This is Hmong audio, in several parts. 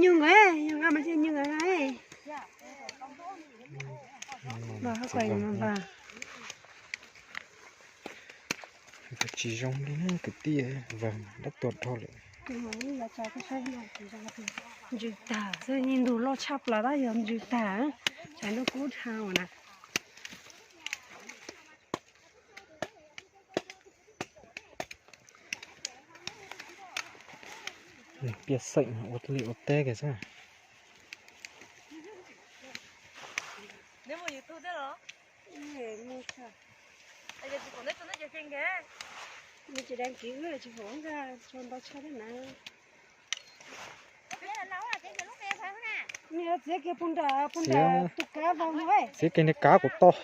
Nyuj nkawd, yog nqa mas nyuj nkawd nqa. Npam hab kuas mas npam. Tsis zoo li na kwv tij, vag dab tuag dhau lawm. Ntsws tag xwb, yeej ntug loj tshaj plaws tab yog ntsws tag, tshav ntuj kub dhau na. Nws piaj xeem ua liaj ua teb kiag xwb. Txiav kiag pug nram, pug nram tus kav vag. Txiav kiag niag kav kuv tau.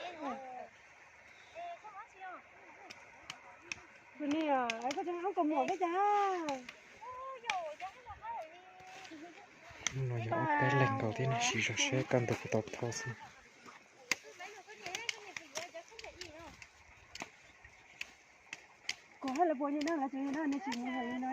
Hnub no yog ob peb leeg nkaus thiab, siv zog seb kaj ntug puas tau thauj xwb. Kuv hais lawv puas nyiam na, lawv tseem nyiam na, nej tsis nyiam heev li no.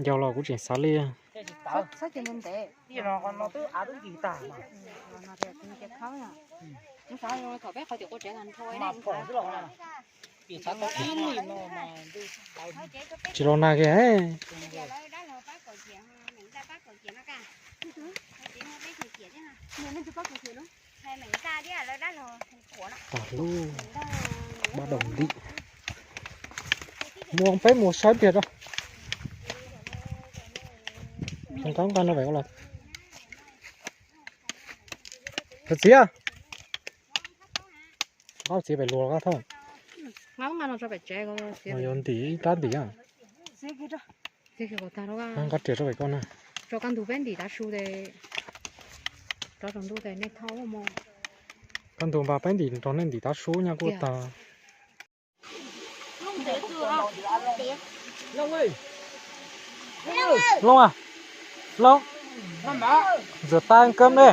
Yog los kuv tseem xav li. Tsis los nag kiag. Tas lub, pab daus ntim. Mus peb mus saib tiag rau. Nqa nqa no pem los. Koj txiv, nqa txiv pem luag koj thauj. Yuav ntim ib rab ntim. Nqa riam rau pem koj na. Kaj ntug peb ntim tav su tes, rov tsaus ntuj tes nej thauj. Kaj ntug npag peb ntim nrog nej ntim tav su nyaj kuj tag. Looj a, Looj, ntxuav tab kab ne.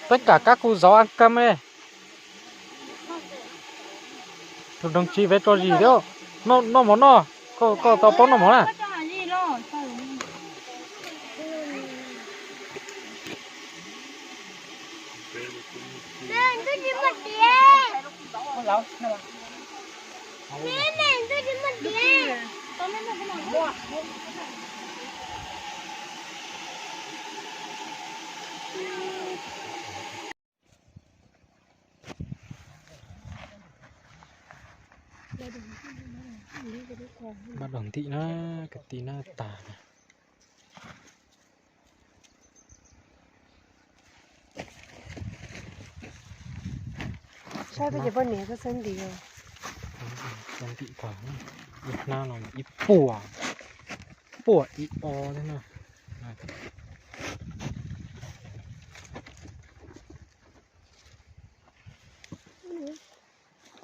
Teb kam kab kuj zauv ab kab ne. Tus doog tsis ve tso zis thiab. Noj mov noj, koj tau paub noj mov na. Pab daus ntim na, kwv tij na, tas na. Saib peb cov poj niam xwb xwb ntim. Ntim tag, ib hnab no ib puas, puas ib ob thiab na.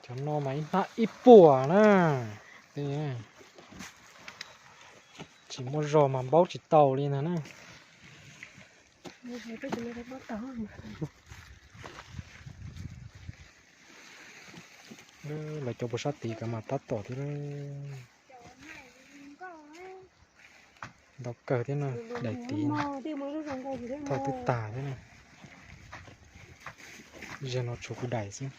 Cov no mas ib hnab ib puas na. Tsis muaj zog mas npaub tsis tau li ntag na. Lawv cov puas sab tid kawg mas tab tom thiab. Ntau kawg thiab na, daim tid thauj twb tag thiab na. Zaum no tshuav kuv daim xwb.